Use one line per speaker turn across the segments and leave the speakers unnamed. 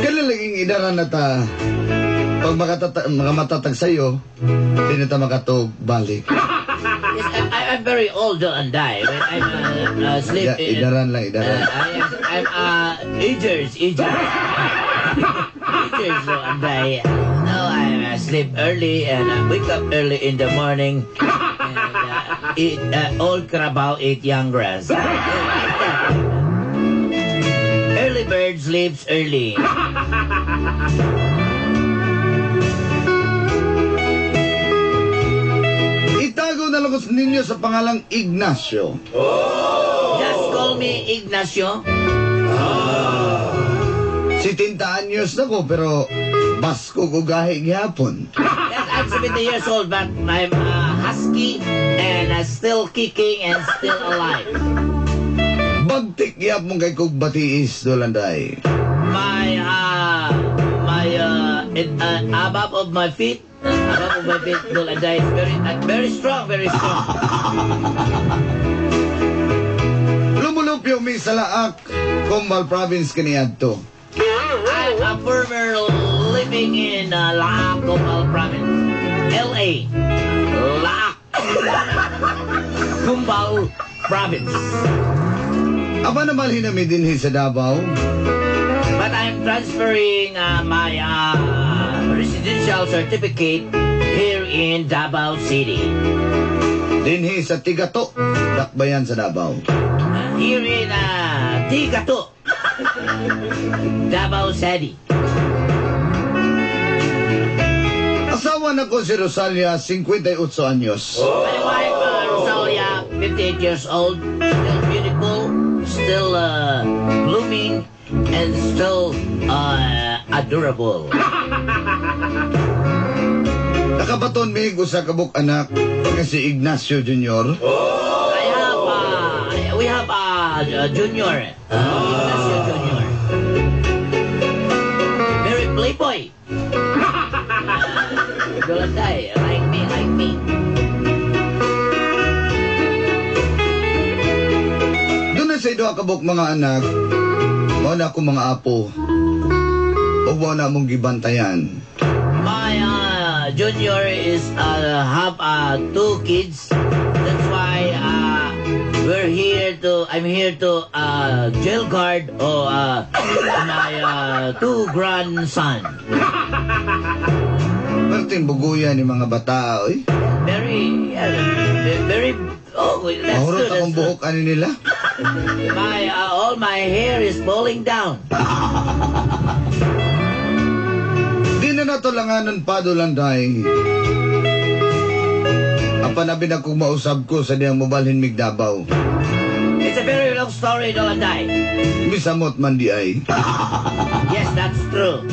Kalalaging idaran na ta, pag makamatatag sa'yo, di na ta makatog balik.
Yes, I'm very old and die. When I'm sleep.
Idaran lang, idaran.
I'm agers, agers. Agers and die. Now I sleep early and I wake up early in the morning. And eat old carabao, eat young grass. Early bird sleeps early.
Itago na lang ko ninyo sa pangalang Ignacio.
Oh! Just call me Ignacio.
Si 70 anyos na ko, pero basko ko gahi gihapon.
Yes, I'm 70 years old, but I'm husky and still kicking and still alive.
Bagtik gihapon kay kog batiis, Dolanday.
My, above of my feet, Dolanday is very, very strong, very strong.
Lumulupyo mi sa Laak, Combal Province kaniadto.
I'm a former living in Laak, Combal Province. L.A. Laak, Combal Province.
Aba na malhin na dinhi sa Davao.
But I'm transferring my residential certificate here in Davao City.
Dinhi sa Tigato, Dakbayan sa Davao.
Here in Tigato, Davao City.
Asawa na ko si Rosalia, 58 anyos.
My wife, Rosalia, 58 years old, still beautiful, still blooming, and still adorable.
Nakabaton mi usa ka buk anak nga si Ignacio Jr.
Oh! We have a junior, Ignacio Jr. Very playboy. Dolanday, like me, like me.
Doon na sa duha ka buok mga anak, mao na akong mga apo. Ug mao na among gibantayan.
My junior is have 2 kids. That's why we're here to. I'm here to jail guard or my 2 grandson.
Perting buguyan ni mga bata, oy.
Very, very. Oh, that's
Mahurot
good,
akong
that's good.
buhok ani nila.
My all my hair is falling down.
Di na nato langanon pa, Dolanday. Apan abi na kung mausab ko sa diyang mobalhin mig Davao.
It's a very long story, Dolanday.
Misamot man di ay.
Yes, that's true.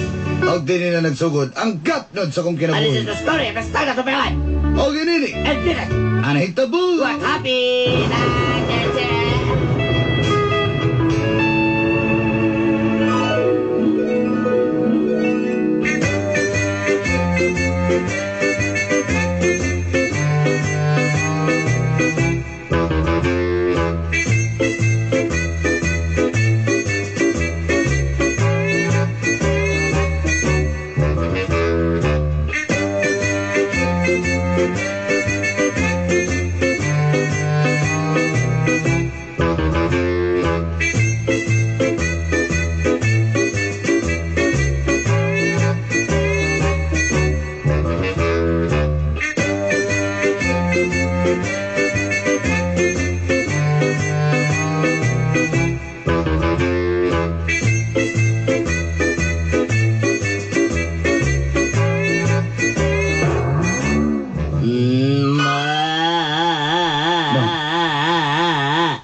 Og di nila nagsugod ang gatnod sa kong
And this is
kinabuhi.
the story of the start of my life.
Og inini.
And this.
Anay tabu.
What happy?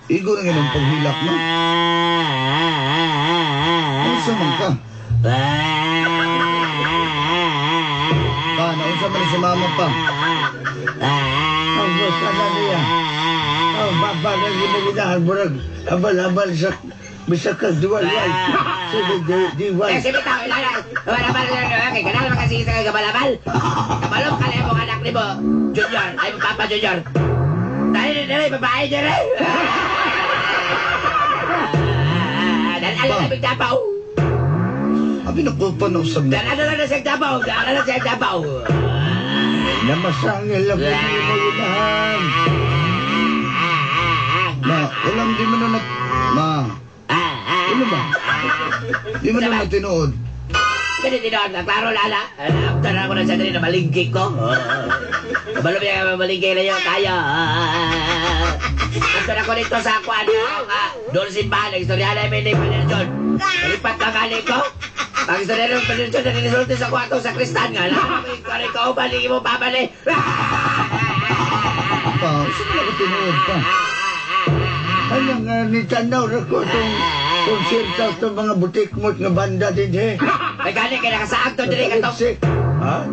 Igo na ganun paghilak mo. Unsa man ka? Pa, naunsa man si mama pa?
Ang basta na niya. Ang baba na ginaginahan, murag, habal-habal sa bisag ka duwal-wal. Sige, diwal.
Eh, sige tao, ilala. Balabal na kay kanal makasige sa kabalabal. Kabalom ka na imong anak nimo, Junior, ay Papa Junior. Dahil dili babae diri. Dan ala na big Davao.
Abi nakupa na usab na.
Dan ala na sa Davao, dan ala sa Davao.
Namasangil lang ko ginaginahan.
Ma, walang di man na Ma, ano ba? Di man na tinuod.
Kani tinuod, klaro lala. After ako na sa diri na malingki ko. Kabalo niya malingki na yun tayo. After ako dito sa kuan, doon simbahan, istorya na ni Padre John. Nalipat ka kali ko. Pag istorya ng Padre John, naginisulti sa kwarto sa kristan nga. Lahat ko, balik mo babalik.
Pa, saan na ako tinuod pa?
Ano nga, nitanaw na ko itong konserto itong mga butik mo't nga banda din eh.
May gani, kaya nakasaag to diri katong.
Taligsik. Ha?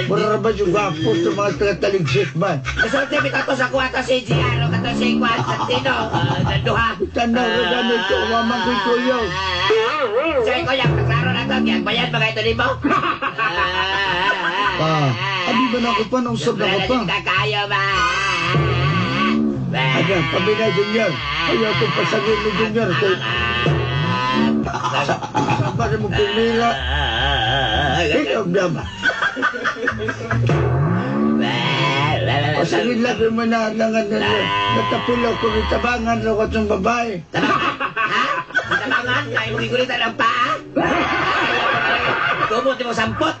Mura ba yung gwapo itong mga taga-taligsik ba?
Nasulti, bitaw to sa kwarto si GR, o katong si Juan Santino, Nanduha.
Tanaw na ganito, wamang ko'y kuyaw.
Sige, kuya, klaro na to. Kaya bayan mga ito nimo.
Pa, abi ba na ako pa? Nausap na ako pa.
Kakayo ba?
Ano, pabina Junior. Ayaw itong pasagin ni Junior. Saba na mo pumila. Ikaw naman. Pasagin lang yung mga natapilaw ko itabangan na ko itong babae.
Ha? Itabangan? Kaya mong igulitan ang paa? Tumot mo sampot.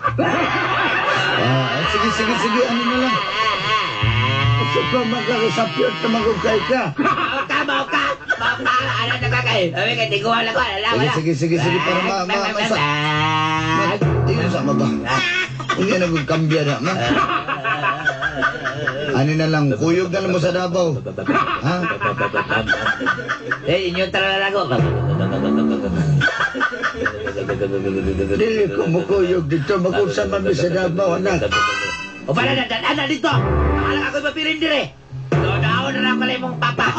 Sige, sige, sige. Ano na lang?
Gusto ko magkakasapyot na magugkay ka.
Mao ka, mao ka. Mao ka. Ano na ka kayo? Sabi ka, tiguan ako. Wala, wala.
Sige, sige, sige, sige. Para ma, ma, sa... Ma, tingnan sa ba? Unya na kambya na, ma. Ano na lang, kuyog na lang mo sa Davao. Ha?
Eh, inyo talaga ako.
Dili ko mukuyog dito. Mag-usama mi sa Davao, anak.
O pala na, daan dito. Akala ako mapirin dire. Doon na lang pala imong papa.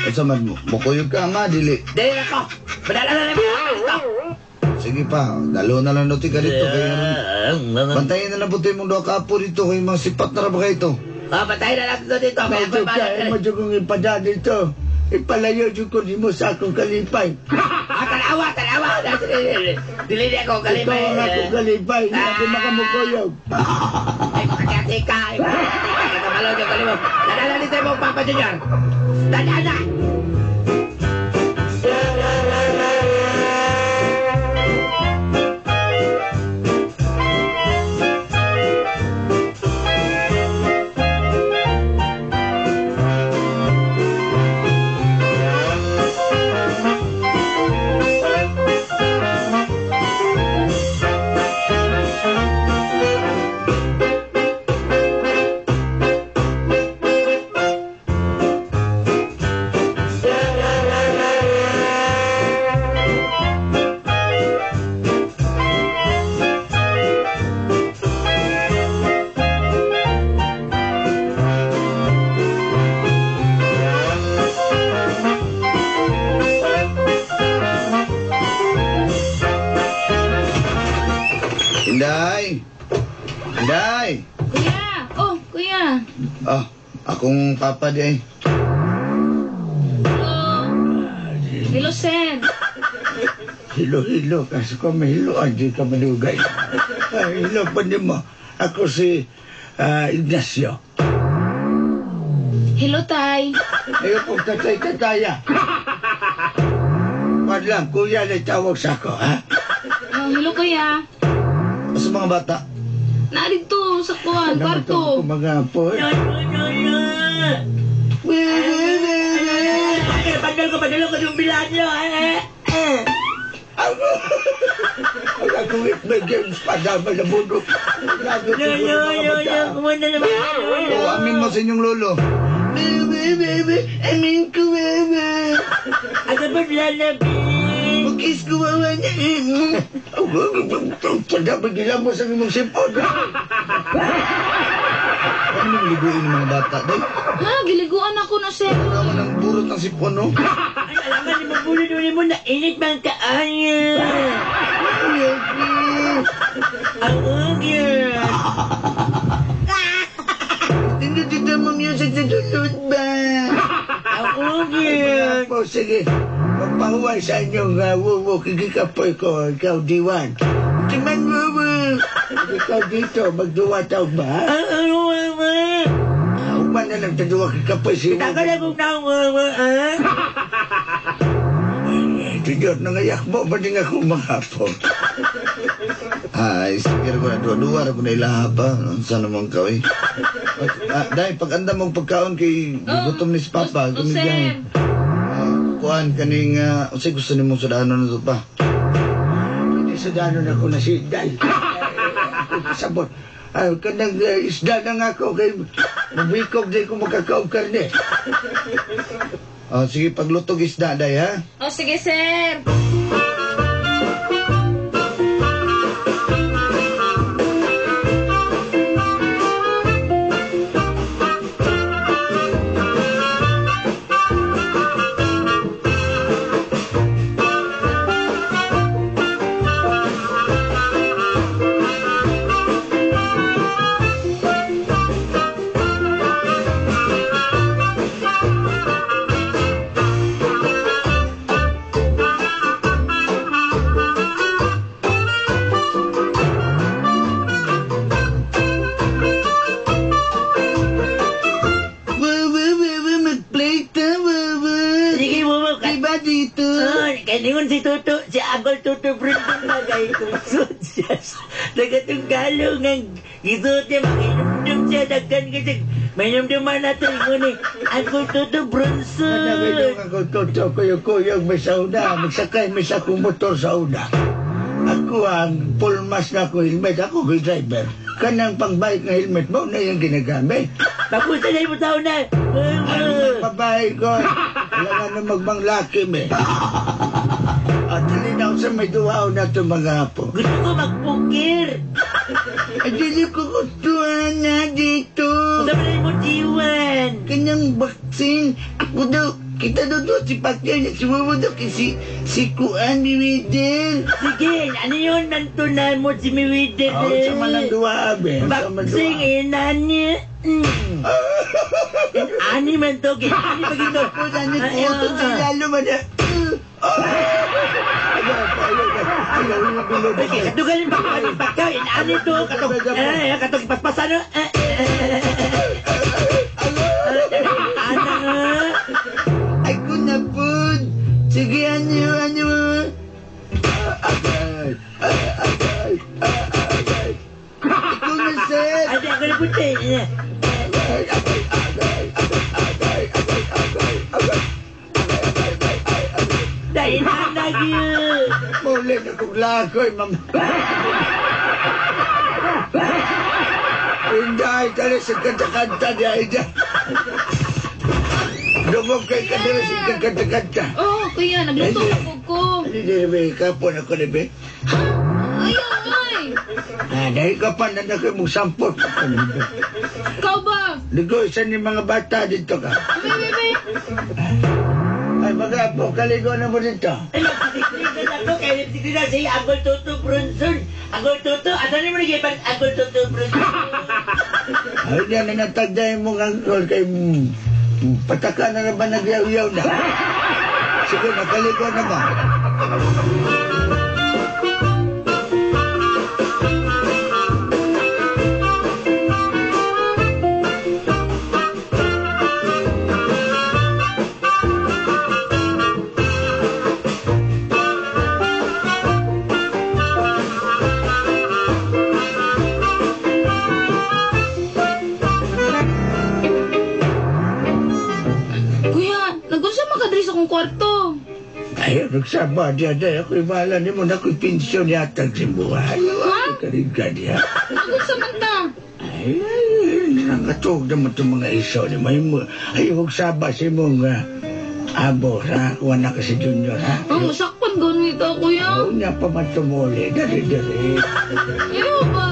Unsa man mo? Mukuyog ka, ma, dili.
Dili na ko. Padala na lang imong papa dito.
Sige pa, dalo na lang nuti ka dito. Kaya bantayin na lang po ito yung mga kapo dito. Kaya mga sipat na rin ba kayo ito?
Oh, bantayin na lang ito dito. Kaya
Medyo
ako'y
ka,
bahala.
medyo kong ipada dito. Ipalayo dyan ko nimo sa akong kalipay.
Ah, tanawa, tanawa. Dili niya akong kalipay.
Ikaw ang akong kalipay. Hindi ako makamukuyog.
Ay, makakati ka. Ay, makakati ka. Katamalaw niyo kalimo. Tanawa dito yung Papa Junior. Tanawa!
Inday! Inday!
Kuya! Oh, kuya!
Ah, akong papa di ay.
Hello! Hello, sir!
Hilo, hilo. Kasi kung mahiloan, di ka manugay. Ay, hilo pa ni mo. Ako si Ignacio.
Hello, tay!
Ayaw kong tatay-tataya. Wag lang, kuya na tawag sa ako, ha?
Oh, hello, kuya!
Sa mga bata?
Na dito sa kuan,
Naman to
kwarto.
ako mga apo.
No, no, no, no. Ay, bandal ko yung bilaan nyo. Eh, eh.
Ako! Ang ako may games pa dapat na buno.
No, no, no, no. Kumanda naman.
O, amin mo sa inyong lolo.
Baby, baby, amin ko, baby.
Ako ba lalabi?
Mag-kiss ko, mama niya. Pagdapat nila mo sa imong sipon.
Ano mong liguin ng mga bata, day?
Ha, giliguan ako na, sir.
Wala man ang burot ng sipon, no?
Ay, alangan ni mabulo mo na init man kaayo. Ang ugyan.
Hindi dito mo music sa dulot ba?
Ang ugyan.
Po, sige. Magpahuway sa inyong wuwo. Kikikapoy ko. Ikaw, diwan. Timan wuwo. Ikaw dito, magduwa tawag ba?
Ang ano, mama.
Uman na lang taduwa kikapoy si
Tagal na kong naungawa, ah.
Tidot, nangayak mo ba din ako mga po?
Ay, sige ko na duwa-duwa ra ko na ilaha pa. Unsa naman ka, eh. Day, pag anda mong pagkaon kay gutom ni si Papa,
O, sir.
Kuan kaning unsay gusto nimo sudanon na to pa?
Hindi sa danon ako na si Dal. Sabot. Ay, kanang isda na nga ako kay mabikog di ko makakaog karne.
Ah, sige, paglutog isda day ha.
O, sige, sir.
Mag-play ta, wawa.
Sige, wuwo.
Diba dito?
Oh, kaya si Toto, si Agol Toto Brundon na kay kusod siya. Nagatong ng isuot niya, makinumdum siya, dagkan kasi may numduman natin, ngunit Agol Toto Brunson.
Ako, Toto, kuyog-kuyog, may sauna. Magsakay, may sa akong motor sa una. Ako ang full mask na ako helmet. Ako yung driver. Kanang pang-bike na helmet mo na yung ginagamit.
Papunta na yung tao na.
Babae ko. Wala nga na magmanglaki, me. At linaw sa may duwaw na ito mga apo.
Gusto ko magpukir.
Ay, dili ko gustuhan na dito.
Punta mo na yung diwan.
Kanyang vaccine. Ako daw, kita daw to, si Pacquiao, si Wowo daw, si Kuan, ni Widel.
Sige, ano yun? Nantunan mo si Miwide.
Oh, sa malang duwa, be. Sa malang
Boxing,
duwa.
inani. Ani man to, ani pa gito.
Ano ko, ito si Lalo man.
Okay, katugalin pa ko, ani Pacquiao, inani to, katong, eh, katong ipaspasan, eh, eh, eh, Ana nga.
Ay, ko na po. Sige, ano, ano. Agay, agay, agay. Ikaw na, sir.
Ay, ako na puti.
Agay, agay, agay, agay, agay, agay, agay.
Dahil ana gyud.
Muli na kong lakoy, ma'am. Hindi, tali sa kanta-kanta niya, ija. Dungog kay kadala sa kanta-kanta.
Oh, kuya, nagluto ako ko.
Hindi, be, kapon ako ni be.
Ha? Ayaw, ay.
Ah, dahil ka pa na na mong sampot.
Ikaw ba?
Ligo, isa ni mga bata dito ka.
Be, be, be.
Ay, mga apo, kaligo na mo dito.
Ay, magsisiklitan ako kay na si Agol Toto Brunson. Agol Toto, ano ni mo naging Agol Toto Brunson?
Ay, yan na natagday mo ng angkol kay pataka na naman nagyaw-yaw na.
Sige, nakaligo na ba?
nagsaba diya dahil ako'y bahala ni mo na ako'y pensyon yatag sa buhay.
Ha?
Kariga diya.
Agod sa manta.
Ay, ay, nakatug naman itong mga iso ni may mo. Ay, huwag saba si mong abo, ha? Kuha na ka si Junior, ha?
Oh, masakpan ganito, kuya.
Ayaw niya pa man tumuli. Dali, dali.
Ayaw ba?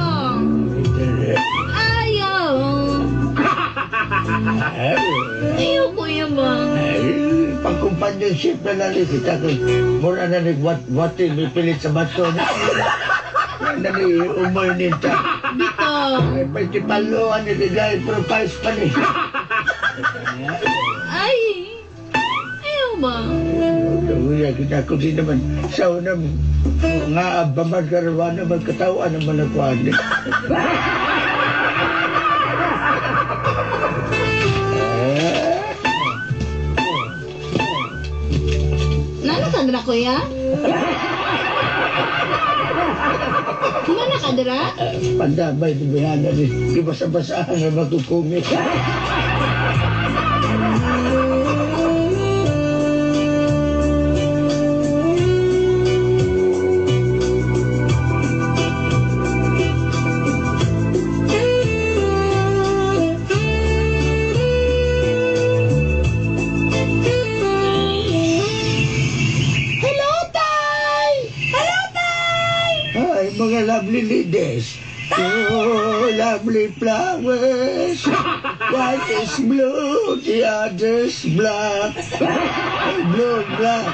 Dali.
Ayaw.
Ay,
Ayaw, kuya ba?
ay, pag-companionship na lang kita kung mura na ni wat may pilit sa bato na. Na ni umoy nita.
Bitaw.
Ay, pagtipaluan ni Ligay, pero pais pa ni.
Ay. Ayaw ba?
Uya kita kung di naman sa una nga abamad karawan naman katawan naman ako ani.
Nana ka dra, kuya? Kumana ka dra?
Pandamay di bihana ni di basa-basahan na magkukumit.
Hello, Tay! Hello, Tay!
Ay, mga lovely ladies. Two lovely flowers. One is blue, the other's black. Blue, black.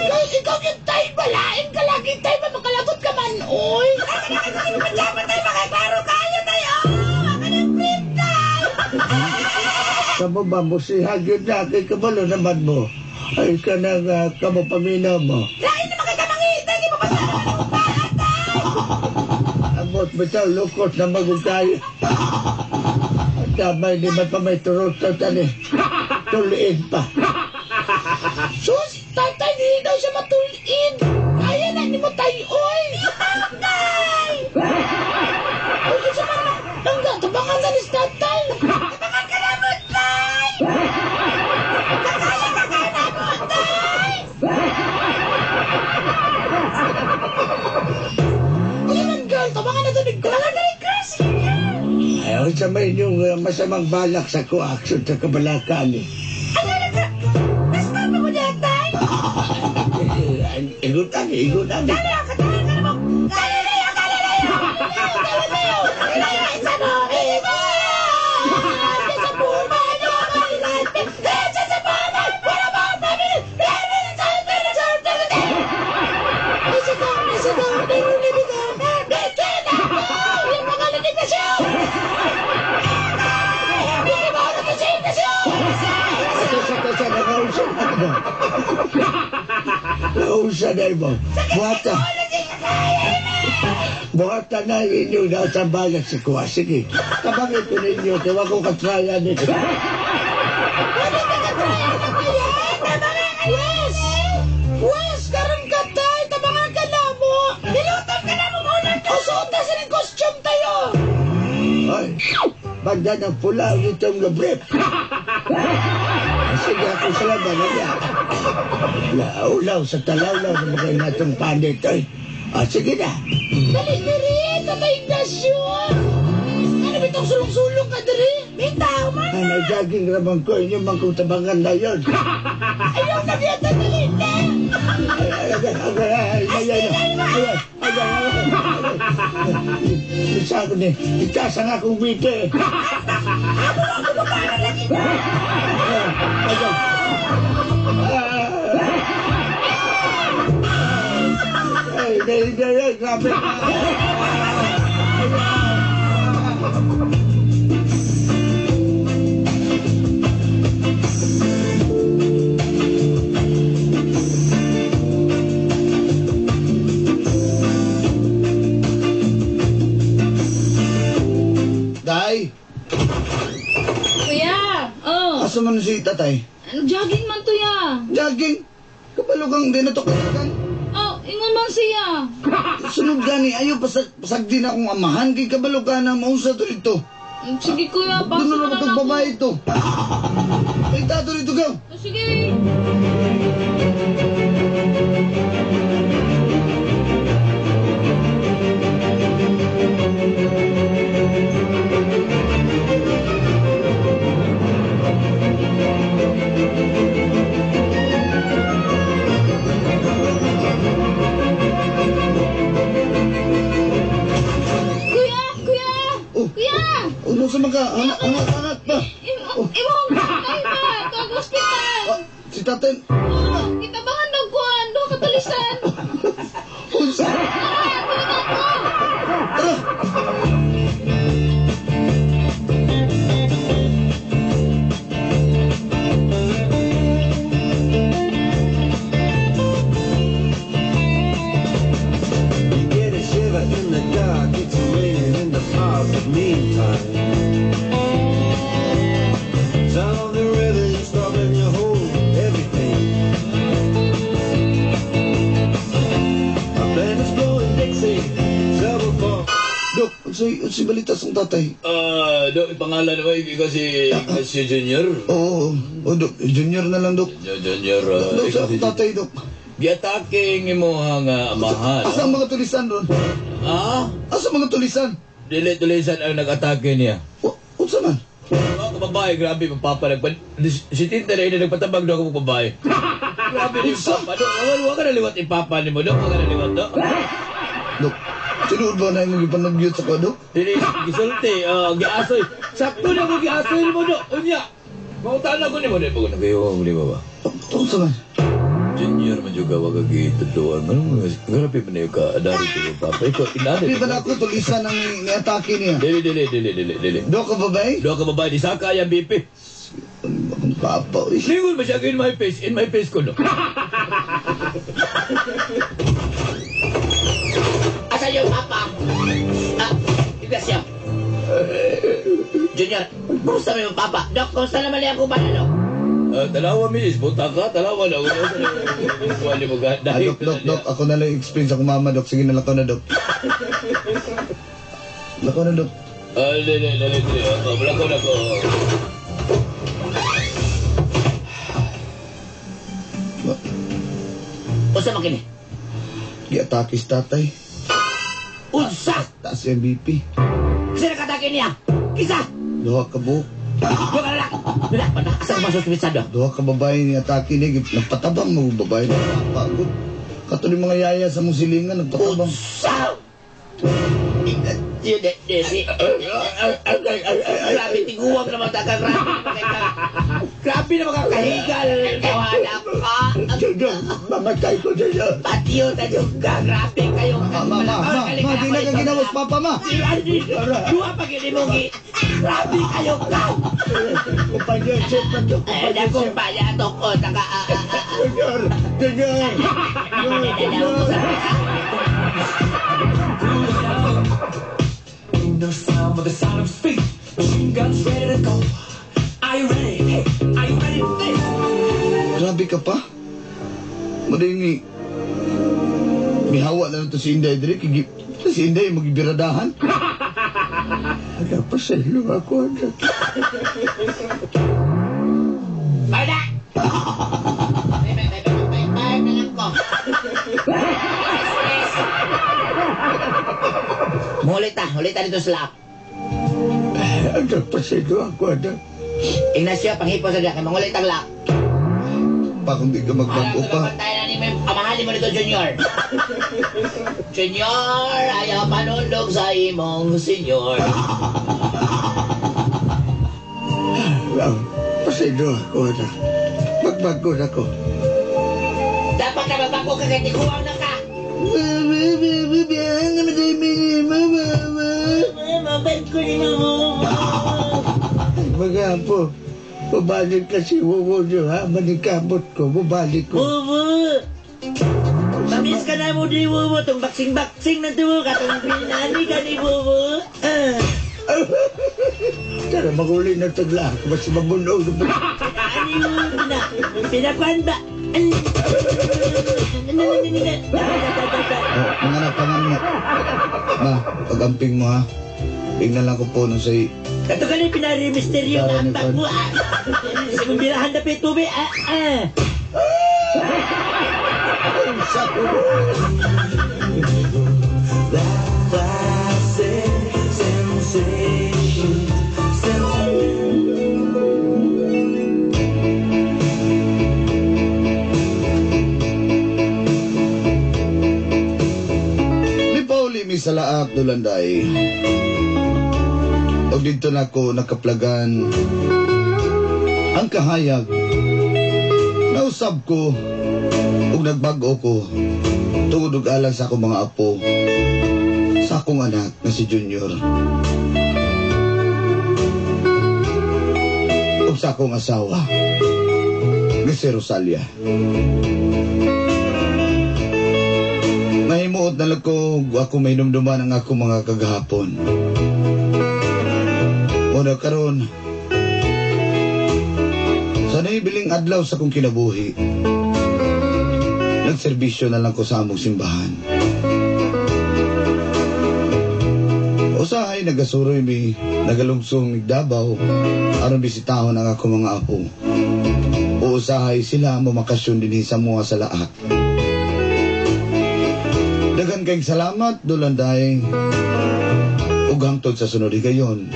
Ay, ikaw yung tay, balain ka lagi, tay, ba makalagot ka man, oy! Pajama tay, makaklaro kayo, tay, oh! Ako ng print, tay!
Kamo ba mo si Hagid na kay kabalo naman mo? Ay ka nang kamo paminaw mo.
Lain naman kay kamangita, di ba pa sa
Amot bitaw lukot na magugay. Ang damay di man pa may turot sa tani. Tuliin pa.
Sus, tatay, di daw siya matulin. Kaya na ni mo tay, oy! Tatay! Uy, kasi man, langga, tabangan na ni tatay! Tabangan ka na mo, tay! Kakaya ka ka na mo, tay! Uy, man, girl, tabangan na to ni girl. Tabangan na ni girl, sige.
Ayaw sa may inyong masamang balak sa ko-action sa kabalakan eh.
Ano na ka? Basta pa mo niya, tay!
Igutan, igutan.
Katahan ka na mo! Galileo, Galileo! Galileo! Galileo! Isa mo! Iba! Sa puma nyo! Sa puma! Wala ba ang family? Isa ka! Isa ka! Yung pangalan ni Ignacio!
Sa nakausa na mo. Nausa na mo. Buhata. Buhata na inyo na sa balak sa kuha. Sige. Tabangin ko ninyo. Kaya ko katraya nito.
Wala ka katraya na kaya! Wes! Wes! Karon ka tay! Tabangan ka na mo! Nilutan ka na mo muna! Usuot na sa ring costume tayo!
Ay, banda ng pula itong labrep. Sige, ako sa laban. Laulaw sa talawlaw ng mga inatong pandit. Ay, sige na.
Dali, diri! Tatay Ignacio! Ano ba itong sulong-sulong ka diri? Bitaw man!
Ay, nag-jogging ramang ko. Inyo man kong tabangan na yun.
Ayaw na diya dali na!
Ay, ay, ay, ay, ay, ay, ay, ay, ay, ay, ay, ay. Isa ko ni, itaas ang akong wite. Ay, ay, ay, ay, grabe.
Day,
Kuya! Oh!
asa man si tatay?
Jogging man to ya.
Jogging. Kabalo kang di na to katakan.
Oh, ingon man siya.
Sunod gani, ayaw pasagdi na akong amahan. Kay kabalo ka na mausa to dito.
Sige kuya,
Doon
pasa
na
na
naman
lang
itong
ako.
babae ito. Ay, tato dito ka.
Oh, sige. Kuya, kuya.
Oh.
Kuya.
Ano sa mga angat, angat, angat pa.
Imo, imo tatay ba? Tuwag ospital.
Ah, si tatay.
Oh, kitabangan daw kuan, duha ka tulisan.
Unsa?
Tara, tuloy na ako.
Tara.
You get a shiver in the dark, it's raining in the park, but meantime. Sound of the river, you stop and you hold everything. A band is blowing Dixie, several fall.
Dok, unsay unsay balita sa tatay?
Ah, Dok, pangalan mo, ikaw si Ignacio Junior.
Oo, oh, Dok, junior na lang, Dok.
Junior,
Dok,
ikaw
sa
si
akong tatay, Dok.
Giatake ng imo nga amahan.
Asa ang mga tulisan ron?
Ah?
Asa ang mga tulisan?
Dili tulisan ang nag-atake niya.
Unsa man?
Mga kababae, grabe, magpapa. Si Tinta na ina, nagpatabag daw ako babae. Grabe ni papa. Dok, wala ka naliwat ipapa ni mo, Dok. Wala ka naliwat, Dok.
Dok, tinuod ba na imong gipanagyot sa ko, Dok?
Dili, gisulti, giasoy. Sakto na ko giasoy ni mo, Dok. Unya. Mautaan ako ni mo, Dok. Pag nagayo, di ba ba?
Unsa man?
Junior man juga wag gituduan. Ano, grabe pa na yung ka-adari ko, papa. Ikaw, inani.
Di ba na ako tulisan ang ni-atake niya?
Dili, dili, dili, dili, dili.
Dok, ka babae?
Duha ka babae, di saka yung BP.
Akong papa, uy.
Lingon ba siya in my face? In my face ko, no?
Asa yung papa? Ah, Ignacio. Junior, kumusta mo yung papa? Dok, kumusta naman yung kumpanya, Dok?
Talawa, miss. Buta ka, talawa na. Wala mo ga.
Ah, Dok, Dok, Dok, ako na lang explain sa akong mama, Dok. Sige, nalakaw na, Dok. Lakaw na, Dok.
Ah, dili, dili, dili. Wala ko na ko.
Unsa man kini?
Giatake si tatay.
Unsa?
Taas yung BP.
Kasi nakatake niya. Kisa!
Duha ka buhok.
Duha ka lalak! Lalak pa na. Asa ka masuspitsado?
Duha ka babae ni atake niya. Nagpatabang mo babae ni papa. Good. Kato ni mga yaya sa mong silingan, nagpatabang.
Unsa? Grabe, tiguwag naman ta ka. Grabe naman kay ka. Grabe naman ka kahigal. Wala ka.
Junior, mamatay ko, Junior.
Patiyo ta yung ka. Grabe kayo.
Ma, ma, ma, ma, ma, di na ka ginawas, papa, ma.
Duha pa gini mo gi. Grabe kayo ka.
Kumpanya, chef na to.
Eh,
Kumpanya, chef.
nakumpanya to ko. Taka,
Junior, Junior. Junior.
Ain't no sound but the sound of speed. Machine guns ready to go. Are you ready? Hey, are you ready for this?
Grabe ka pa. Madingi. Mihawa na lang to si Inday Dre. Si Inday magibiradahan.
Ano pa sa ilo ako, anak.
Bye na! Bye, bye, bye, bye, bye, bye na lang ko. Yes, yes. Mulit ta, ulit ta dito sa laap.
Ano pa sa ilo ako, anak.
Ignacio, panghipo sa diya, kay mangulit ang laap.
Pa kung di ka magbago pa.
Tayo na ni may amahalin mo nito, Junior. Junior, ayaw panulog sa imong senyor.
Well, pasensya ako, anak. Magbago na ko.
Dapat ka magbago ka kahit ikuwang na ka. Mabait ko ni mama.
Mga apo, bumalik ka si Wuwu niyo, ha? Manikamot ko, bumalik ko.
Wuwu! Mamiss ka na mo di Wuwu. Tong baksing-baksing na tuwo ka. Tong pinani ka ni Wuwu. Ah.
Tara, maguli na tagla. Mas mabunog na
Pinani Wuwu. Pinakuan ba?
Oh, mga anak, pangalan na. Ma, pag-amping mo ha. Tingnan lang ko po nung sa'y
Kato kani pinari misteryo nga ang mo. Ah. Sa kong birahan na tubi. Ah, ah.
Unsa ko.
That classic sensation. Sensation.
Ni Pauli mi sa laak dulanday. Og didto nako nakaplagan ang kahayag. Nausab ko ug nagbag-o ko tungod og alang sa akong mga apo, sa akong anak na si Junior, ug sa akong asawa nga si Rosalia. Mahimuot na lang ko ug ako mahinumduman ang akong mga kagahapon. Una karon, sa naibiling adlaw sa akong kinabuhi, nagserbisyo na lang ko sa among simbahan. Usahay nagasuroy mi, nagalungsong mig Davao, aron bisitahon ang akong mga apo. O usahay sila mamakasyon dinhi sa mua sa laak. Daghan kayong salamat, Dulanday. Ug hangtod sa sunod higayon.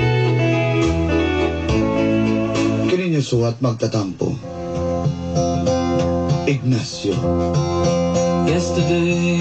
Kini niyo suwat magtatampo. Ignacio.
Yesterday,